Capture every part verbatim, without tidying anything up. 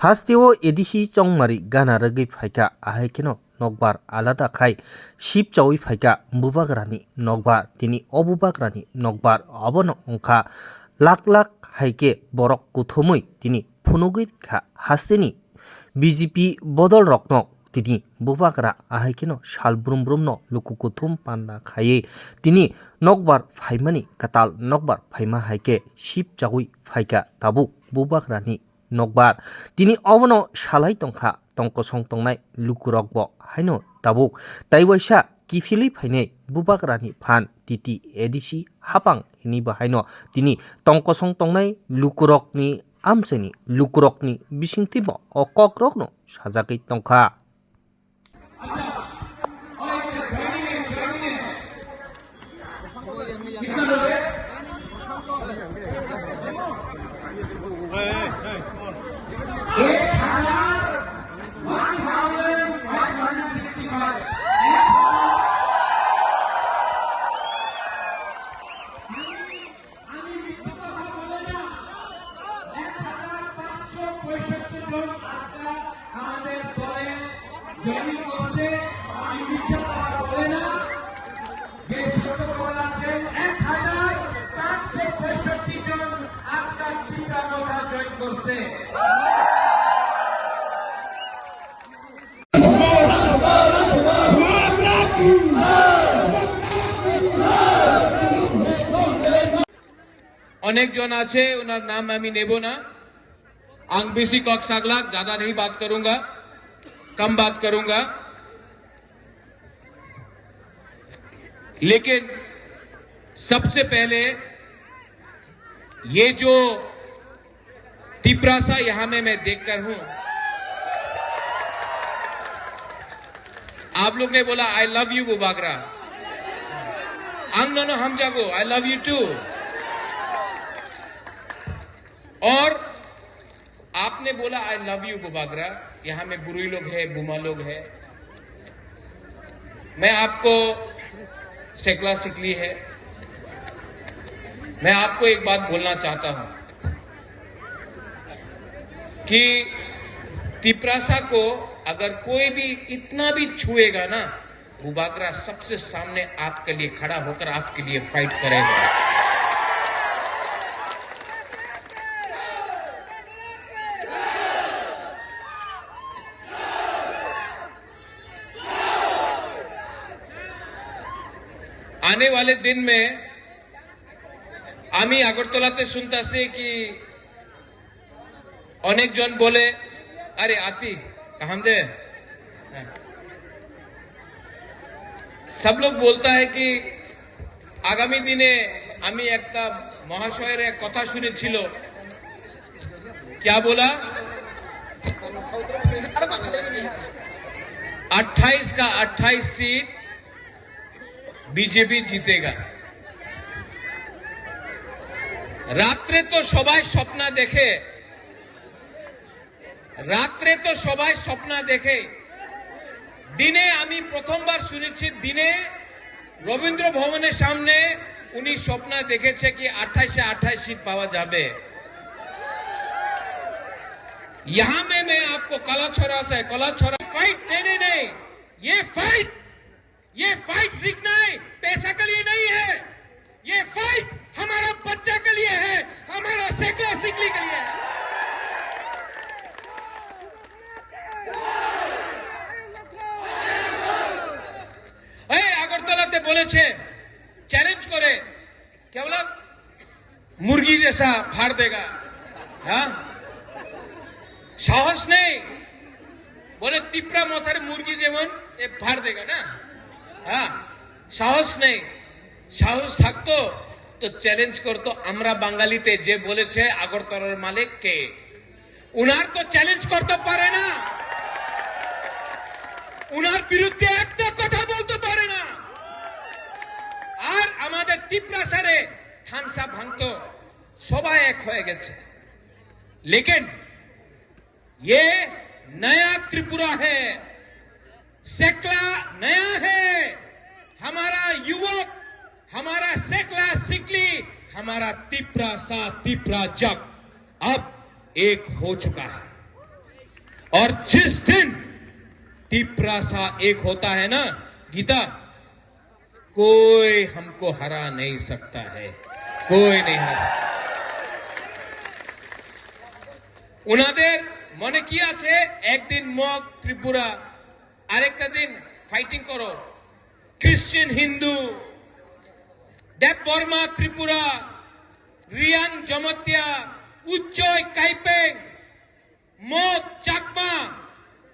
Hasteo A D C chongmari gana rwgwi phaikha, ahai kheno nokbar alada khai sip chaui phaikha bubagrani nokbar. Tini o bubagrani nokbar obono wngkha lakh lakh hai khe borok kuthumui tini phunugwi rikha hasteni B J P bodol rokno. Tini bubagra ahai kheno sal brum brumno luku kuthum panda khaiwi tini nokbar phaimani kwtal nokbar phaima hai khe sip chaui phaikha tabuk bubagrani nokbar. Tini obono salai tongkha tongkosong tongnai lukurokbo haino tabuk tai waisa kiphilwi phainai bubagrani phan T T A D C hapang hinibo haino tini tongkosong tongnai lukurokni amchaini lukurokni bisingtwibo o kokrokno sajagwi tongkha. আমি মিথ্যা কথা বলে না। এক হাজার পাঁচশো পঁয়ষট্টি জন আজকে আমাদের দলে জয়েন করছে। আমি মিথ্যা কথা বলে না। যে সত্য কথা আছে, এক হাজার পাঁচশো পঁয়ষট্টি জন আজকে টিকা কথা জয়েন করছে। অনেকজন আছে, ওনার নাম আমি নেব না। আং বেশি কক সাগলাক, ज़्यादा नहीं बात करूंगा, कम बात करूंगा। लेकिन सबसे पहले ये जो तिपरासा यहाँ में मैं देखकर हूँ, आप लोग ने बोला, "I love you, बुबागरा।" आंगनोनो हमजागो, "I love you too।" और आपने बोला, "I love you, बुबागरा।" यहाँ में बुरुई लोग है, बुमा लोग है। मैं आपको सेकला सिकली है, मैं आपको एक बात बोलना चाहता हूं कि तिपरासा को अगर कोई भी इतना भी छुएगा ना, बुबागरा सबसे सामने आपके लिए खड़ा होकर आपके लिए फाइट करेगा। आने वाले दिन में আমি আগরতলাতে শুনতাছি কি অনেকজন বলে, "আরে আতি, কাহাম দে।" হ্যাঁ। सब लोग बोलता है कि আগামী দিনে আমি একটা মহাশয়ের এক কথা শুনেছিল, क्या बोला? अट्ठाईस का अट्ठाईस सीट बीजेपी जीतेगा। রাত্রে তো সবাই স্বপ্ন দেখে, রাত্রে তো সবাই স্বপ্ন দেখে। দিনে আমি প্রথমবার শুনেছি, দিনে রবীন্দ্র ভবনের সামনে উনি স্বপ্ন দেখেছে কি আঠাইশে আঠাইশ সিট পাওয়া যাবে। यहाँ में मैं आपको कलाछड़ा से, कलाछड़ा फाइट देने नहीं, ये फाइट, ये फाइट रिक नहीं, पैसा के लिए नहीं है। ये फाइट हमारा बच्चा के लिए है, हमारा सेकला सिकली के लिए है। এই আগরতলাতে বলেছে, চ্যালেঞ্জ করে, क्या बोला? মুরগি জেসা ফাড় দেগা। হ্যাঁ, সাহস নেই। বলে তিপ্রা মথার মুরগি যেমন এ ফাড় দেগা না। হ্যাঁ, সাহস নেই। সাহস থাকতো তো চ্যালেঞ্জ করতো আমরা বাঙালিতে, যে বলেছে আগরতলার মালিক কে। উনার তো চ্যালেঞ্জ করতে পারে না, উনার বিরুদ্ধে একটা কথা বলতে পারে না। আর আমাদের তিপ্রাসারে থানসা ভাঙতো, সবাই এক হয়ে গেছে। लेकिन ये नया त्रिपुरा है, सेकला नया है। हमारा युवक, हमारा सेकला सिकली, हमारा तिप्रासा तिप्राजक अब एक हो चुका है। और जिस दिन तिपरासा एक होता है ना, गीता, कोई हमको हरा नहीं सकता है, कोई नहीं हरा सकता। ওনাদের মনে কি আছে, একদিন মগ, ত্রিপুরা, আরেকটা দিন ফাইটিং করো, খ্রিস্টান, হিন্দু, দেব বর্মা, ত্রিপুরা, রিয়াং, জমাতিয়া, উচ্চয়, কাইপেং, মগ, চাকমা,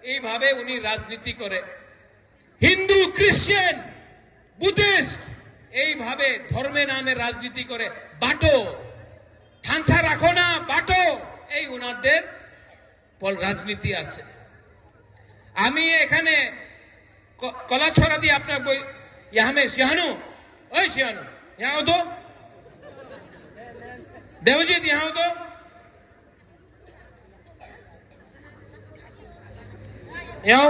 এইভাবে উনি রাজনীতি করে। হিন্দু, খ্রিস্টান, বুদ্ধিস্ট, এইভাবে ধর্মে নামে রাজনীতি করে। বাটো, থানসা রাখো না, বাটো, এই ওনাদের পল রাজনীতি আছে। আমি এখানে ক-, কলাছড়া দিয়ে আপনার বই, ইয়াহামে সিহানু, ওই সিহানু, ইয়াও তো, দেবজিৎ, ইয়াও তো। आओ,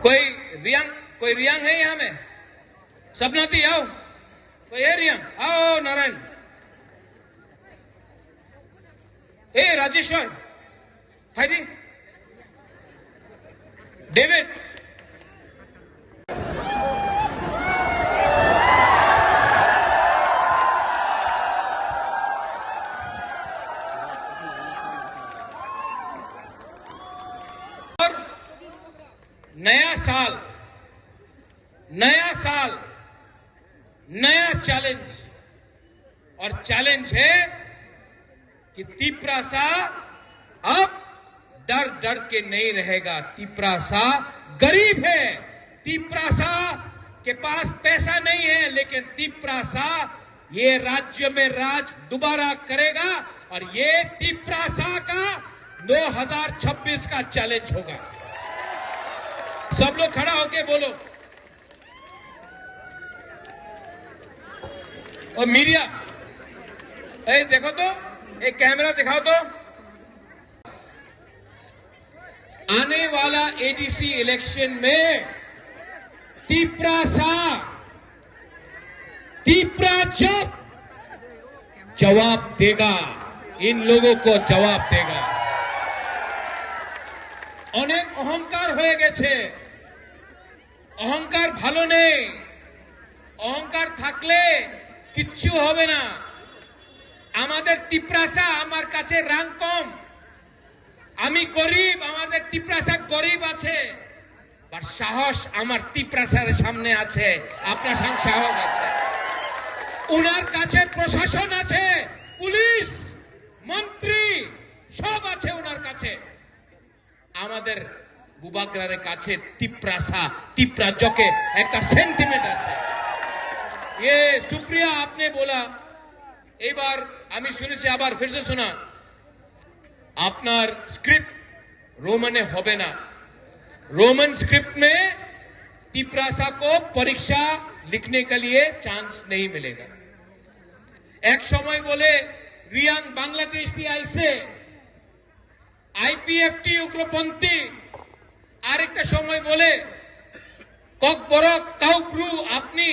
कोई रियांग, कोई रियांग है यहाँ में? सपनाती, आओ। कोई है रियांग? आओ, नारायण। ए, राजेश्वर। भाई जी। डेविड। नया साल, नया साल, नया चैलेंज। और चैलेंज है कि तिपरासा अब डर डर के नहीं रहेगा। तिपरासा गरीब है, तिपरासा के पास पैसा नहीं है, लेकिन तिपरासा ये राज्य में राज दोबारा करेगा और ये तिपरासा का दो हज़ार छब्बीस का चैलेंज होगा। सब लोग खड़ा होके बोलो। ओ मीडिया, ए देखो तो, एक कैमरा दिखाओ तो। आने वाला एडीसी इलेक्शन में तिपरासा, तिपराजक जवाब देगा, इन लोगों को जवाब देगा। অনেক অহংকার হয়ে গেছে। অহংকার ভালো নেই। অহংকার থাকলে কিচ্ছু হবে না। আমাদের তিপ্রাসা আমার কাছে রাং কম। আমি গরিব, আমাদের তিপ্রাসা গরিব আছে। বাট সাহস আমার তিপ্রাসার সামনে আছে, আপনার সাম-, সাহস আছে। ওনার কাছে প্রশাসন আছে, পুলিশ, মন্ত্রী, সব আছে ওনার কাছে। আমাদের বুবাগ্রারের কাছে তিপ্রাসা, তিপ্রাজকে একটা সেন্টিমেন্ট আছে। ये सुप्रिया आपने बोला, এইবার আমি শুনেছি, আবার ফিরসে শোনা, আপনার স্ক্রিপ্ট রোমানে হবে না। रोमन स्क्रिप्ट में तिपरासा को परीक्षा लिखने के लिए चांस नहीं मिलेगा। এক সময় বলে রিয়াং বাংলাদেশ দিয়ে আইছে, আইপিএফটি উগ্রপন্থী। আরেকটা সময় বলে ককবরক কাউব্রু, আপনি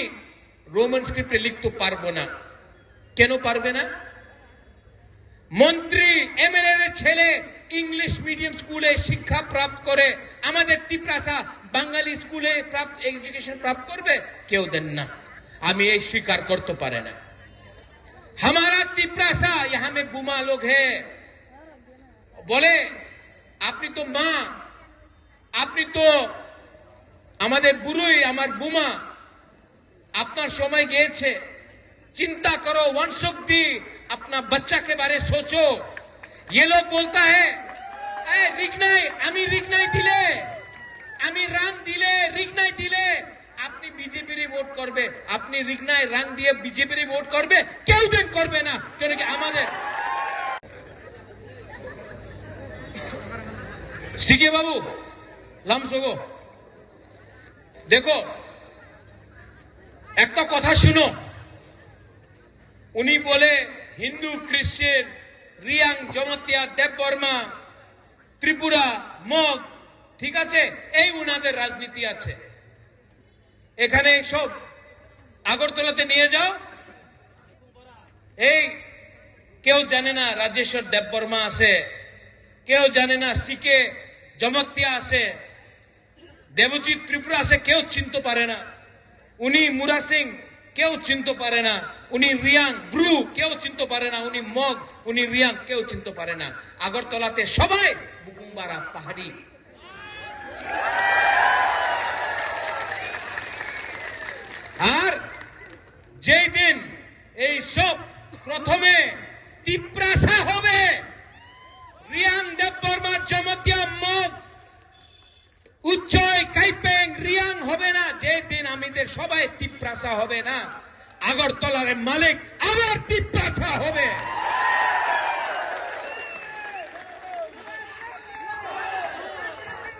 রোমান স্ক্রিপ্টে লিখতে পারবো না। কেন পারবে না? মন্ত্রী, এমএলএ এর ছেলে ইংলিশ মিডিয়াম স্কুলে শিক্ষা প্রাপ্ত করে আমাদের তিপ্রাসা বাঙালি স্কুলে প্রাপ্ত এডুকেশন প্রাপ্ত করবে? কেউ দেন না। আমি এই স্বীকার করতে পারে না। हमारा तिप्रासा, यहाँ में बुमा लोग है। বলে, আপনি তো মা, আপনি তো আমাদের বুরুই, আমার বুমা, আপনার সময় গিয়েছে। চিন্তা করো, ওয়ান শক্তি, अपना बच्चा के बारे सोचो। ये लोग बोलता है, ए, रिगनाई, আমি রিগনাই দিলে, আমি রান দিলে, রিগনাই দিলে, আপনি বিজেপির ভোট করবে, আপনি রিগনাই রান দিয়ে বিজেপির ভোট করবে, কেউ দিন করবে না। কেন কি আমাদের সিকে বাবু, লামসোগো, দেখো, একটা কথা শুনো। উনি বলে হিন্দু, খ্রিস্টান, রিয়াং, জমাতিয়া, দেববর্মা, ত্রিপুরা, মগ, ঠিক আছে, এই উনাদের রাজনীতি আছে। এখানে সব আগরতলাতে নিয়ে যাও। এই কেউ জানে না রাজেশ্বর দেববর্মা আছে, কেউ জানে না সিকে জমাতিয়া আছে, দেবজিৎ ত্রিপুরা আছে, কেউ চিনতে পারে না। উনি মুরা সিং, কেউ চিনতে পারে না। উনি রিয়াং ব্রু, কেউ চিনতে পারে না। উনি মগ, উনি রিয়াং, কেউ চিনতে পারে না। আগরতলাতে সবাই বুকুমবারা পাহাড়ি। আর যেই দিন এই সব প্রথমে তিপ্রাসা হবে, রিয়াং দেববর্মা, জমাতিয়া, মগ, উচ্চয়, কাইপেং, রিয়াং হবে না, যে দিন আমাদের সবাই তিপ্রাসা হবে না, আগরতলার মালিক আবার তিপ্রাসা হবে।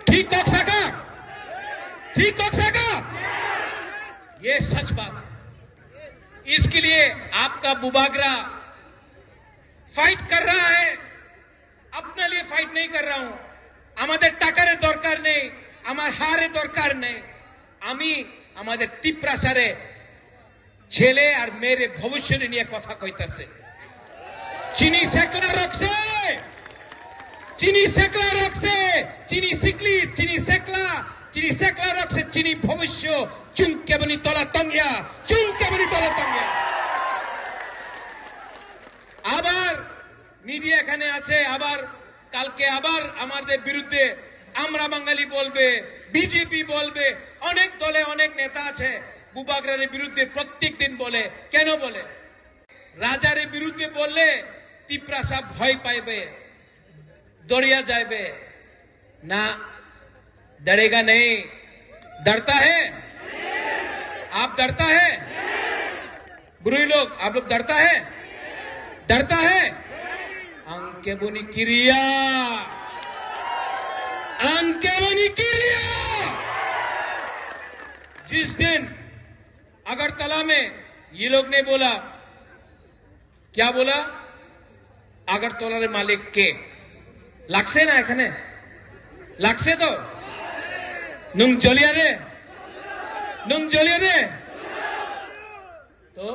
ঠিক কথা কা? ঠিক কথা কা? ये सच बात है। इसके लिए आपका बुबागरा फाइट कर रहा है। আপনার লিয়ে ফাইট নেই কর রাহু। আমাদের টাকারে দরকার নেই, আমার হারে দরকার নেই। আমি আমাদের তিপ্রাসারে ছেলে আর মেয়েরে ভবিষ্যতে নিয়ে কথা কইতাছে। চিনি সেকলা রাখছে, চিনি সেকলা রাখছে, চিনি সিকলি, চিনি সেকলা, চিনি সেকলা রাখছে, চিনি ভবিষ্য। চুমকে বনি তলা তংয়া, চুমকে বনি তলা তংয়া। আবার মিডিয়া এখানে আছে, আবার কালকে আবার আমাদের বিরুদ্ধে আমরা বাঙালি বলবে, বিজেপি বলবে, অনেক দলে অনেক নেতা আছে বুবাগ্রারের বিরুদ্ধে প্রত্যেক দিন বলে। কেন বলে? রাজার বিরুদ্ধে বললে তিপ্রাসা ভয় পাইবে, দরিয়া যাইবে। না, डरेगा नहीं। डरता है? आप डरता है? बुरुई लोग, आप लोग डरता है? डरता है? Angke boni kiria। Angke boni kiria। जिस दिन अगरतला में ये लोग ने बोला, क्या बोला? আগরতলার মালিক কে? লাগছে না এখানে? লাগছে তো? নুং জ্বলিয়া রে? নুং জ্বলিয়া রে? तो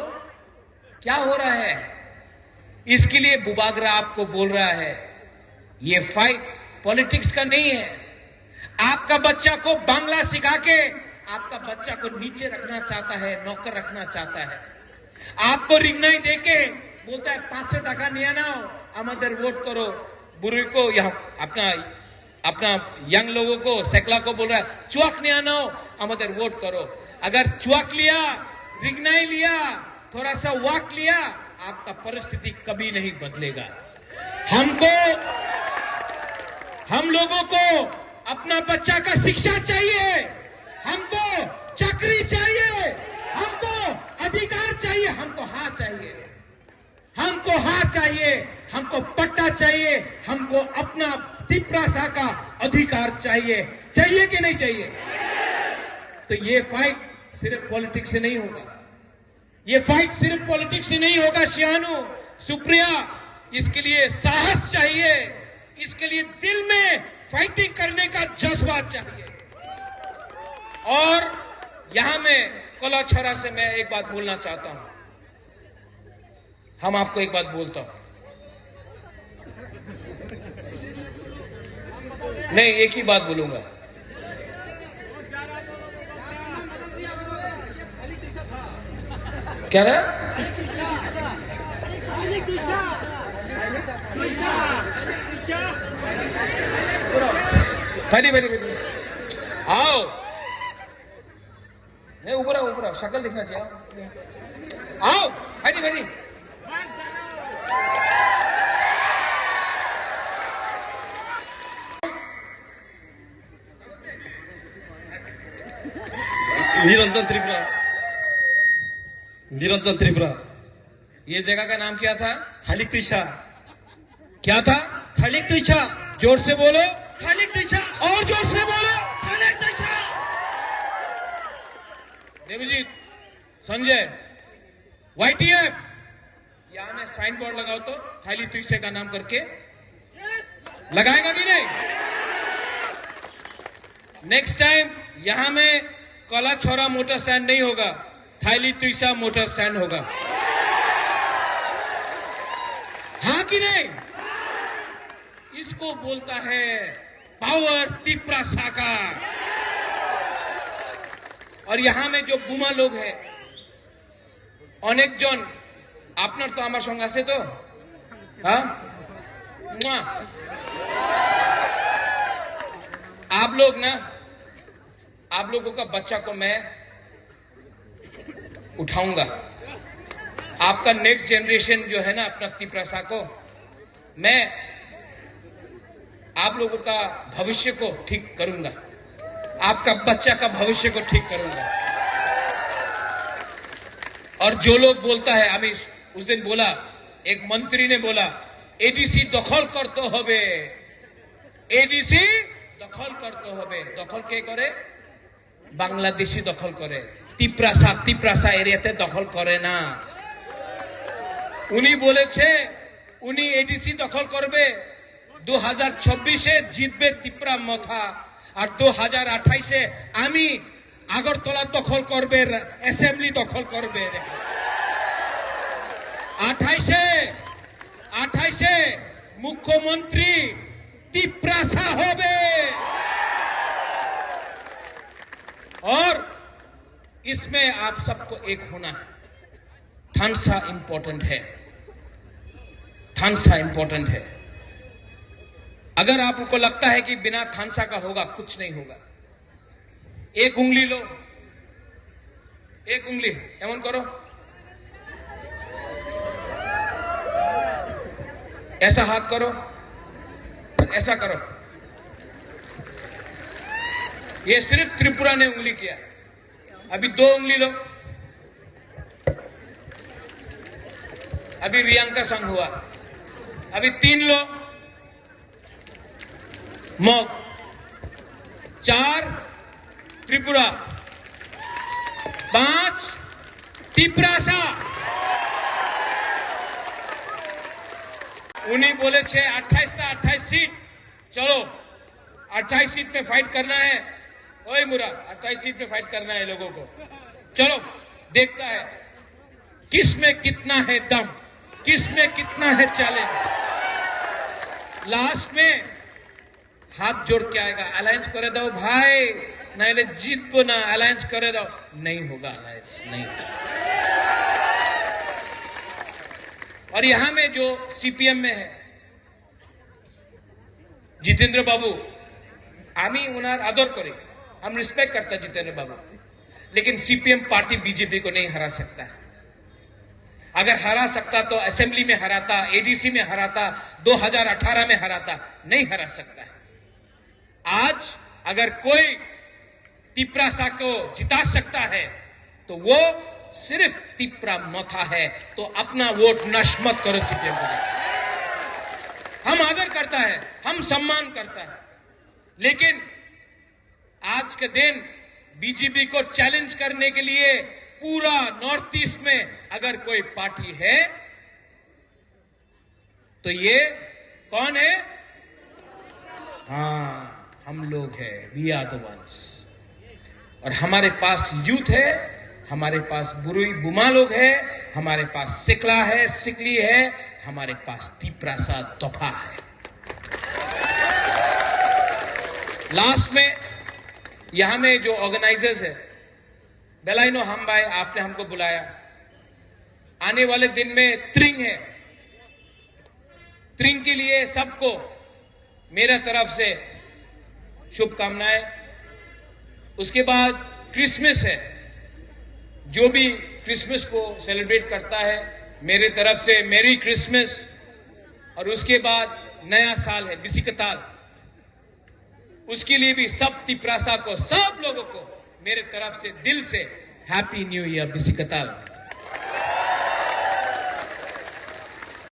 क्या हो रहा है? इसके लिए बुबागरा आपको बोल रहा है, ये फाइट पॉलिटिक्स का नहीं है। आपका बच्चा को बांग्ला सिखा के आपका बच्चा को नीचे रखना चाहता है, नौकर रखना चाहता है। आपको रिंगनाई देके बोलता है, "पाँच सौ টাকা নিয়ে নাও, আমাদের ভোট করো।" बुरुई को, यहाँ अपना, अपना यंग लोगों को, सेकला को बोल रहा है, "चुआक নিয়ে নাও, আমাদের ভোট করো।" अगर चुआक लिया, रिंगनाई लिया, थोड़ा सा वाक लिया, आपका परिस्थिति कभी नहीं बदलेगा। हमको, हम लोगों को अपना बच्चा का शिक्षा चाहिए, हमको चाकरी चाहिए, हमको अधिकार चाहिए, हमको हाँ चाहिए, हमको हाँ चाहिए, हमको पट्टा चाहिए, हमको अपना तिप्रासा का अधिकार चाहिए। चाहिए कि नहीं चाहिए? तो ये फाइट सिर्फ पॉलिटिक्स से नहीं होगा। ये फाइट सिर्फ पॉलिटिक्स से नहीं होगा, सियानो, सुप्रिया, इसके लिए साहस चाहिए, इसके लिए दिल में फाइटिंग करने का जज्बा चाहिए। और यहाँ में कला छोरा से मैं एक बात बोलना चाहता हूँ, हम आपको एक बात बोलता हूँ, नहीं, एक ही बात बोलूंगा। क्या रहा? बैठी, बैठी, बैठी। आओ। नहीं, ऊपर आओ, ऊपर आओ, शक्ल दिखना चाहिए। आओ, बैठी, बैठी। निरंजन त्रिपुरा, निरंजन त्रिपुरा। ये जगह का नाम क्या था? थालिक तुइसा। क्या था? थालिक तुइसा। जोर से बोलो। थालिक तुइसा। और जोर से बोलो। थालिक तुइसा। देवजीत, संजय, वाईटीएफ, यहाँ में साइन बोर्ड लगाओ तो, थाली तुइसे का नाम करके। लगाएगा कि नहीं? नेक्स्ट टाइम यहाँ में कला छोरा मोटर स्टैंड नहीं होगा, थाली तुइसा मोटर स्टैंड होगा। हाँ कि नहीं? इसको बोलता है পাওয়ার তিপ্রাসা কা। আর ইয়াহা মে জো বুমা লোগ হে, অনেক জন, আপনার তো আমার সঙ্গে আছে তো? হ্যাঁ? মুয়া। आप लोग ना, आप लोगों का बच्चा को मैं उठाऊंगा। आपका नेक्स्ट जनरेशन जो है ना, अपना तिप्रासा को, मैं आप लोगों का भविष्य को ठीक करूंगा, आपका बच्चा का भविष्य को ठीक करूंगा। और जो लोग बोलता है, अभी उस दिन बोला, एक मंत्री ने बोला, "एडीसी दखल करते होबे, एडीसी दखल करते होबे।" दखल के करे? বাংলাদেশি দখল করে। তিপ্রাসা, তিপ্রাসা এরিয়াতে দখল করে না। উনি বলেছে উনি এডিসি দখল করবে, দু হাজার চব্বিশে জিতবে তিপ্রা মথা, আর দু হাজার আঠাইশে আমি আগরতলা দখল করবে, অ্যাসেম্বলি দখল করবে। আঠাইশে, আঠাইশে মুখ্যমন্ত্রী তিপ্রাসা হবে। और इसमें आप सबको एक होना है। थानसा इंपॉर्टेंट है, थानसा इंपॉर्टेंट है। अगर आपको लगता है कि बिना थानसा का होगा, कुछ नहीं होगा। एक उंगली लो, एक उंगली, এমন করো, ऐसा हाथ करो, ऐसा करो। ये सिर्फ त्रिपुरा ने उंगली किया। अभी दो उंगली लो। अभी रियांका संघ हुआ। अभी तीन लो। मग। चार त्रिपुरा। पांच तिप्रासा। উনি বলেছে আঠাইশটা আঠাইশ সিট। चलो, अट्ठाईस सीट में फाइट करना है। ओए मुरा, अट्ठाईस सीट में फाइट करना है लोगों को। चलो, देखता है किस में कितना है दम, किस में कितना है चैलेंज। लास्ट में हाथ जोड़ के आएगा, अलायंस कर दो भाई, नहीं ले जीत को ना, अलायंस कर दो। नहीं होगा अलायंस, नहीं होगा। और यहाँ में जो सीपीएम में है, जितेंद्र बाबू, আমি ওনার আদর করি, हम रिस्पेक्ट करता है जितेंद्र बाबू, लेकिन सीपीएम पार्टी बीजेपी को नहीं हरा सकता। अगर हरा सकता तो असेंबली में हराता, एडीसी में हराता, दो हज़ार अठारह में हराता, नहीं हरा सकता है। आज अगर कोई तिप्रासा को जिता सकता है तो वो सिर्फ तिप्रा मथा है। तो अपना वोट नष्ट मत करो सीपीएम को। हम आदर करता है, हम सम्मान करता है, लेकिन आज के दिन बीजेपी को चैलेंज करने के लिए पूरा नॉर्थ ईस्ट में अगर कोई पार्टी है तो ये कौन है? हाँ, हम लोग हैं, we are the ones। और हमारे पास यूथ है, हमारे पास बुरुई बुमा लोग है, हमारे पास सिकला है, सिकली है, हमारे पास तिप्रासा दोफा है। लास्ट में यहाँ में जो ऑर्गेनाइजर्स है, बेलाइनो हम भाई, आपने हमको बुलाया। आने वाले दिन में त्रिंग है, त्रिंग के लिए सबको मेरा तरफ से शुभकामनाएं। उसके बाद क्रिसमस है, जो भी क्रिसमस को सेलिब्रेट करता है, मेरे तरफ से मेरी क्रिसमस। और उसके बाद नया साल है, बिसिकताल। उसके लिए भी सब तिप्रासा को, सब लोगों को मेरे तरफ से दिल से हैप्पी न्यू ईयर बिसिकताल।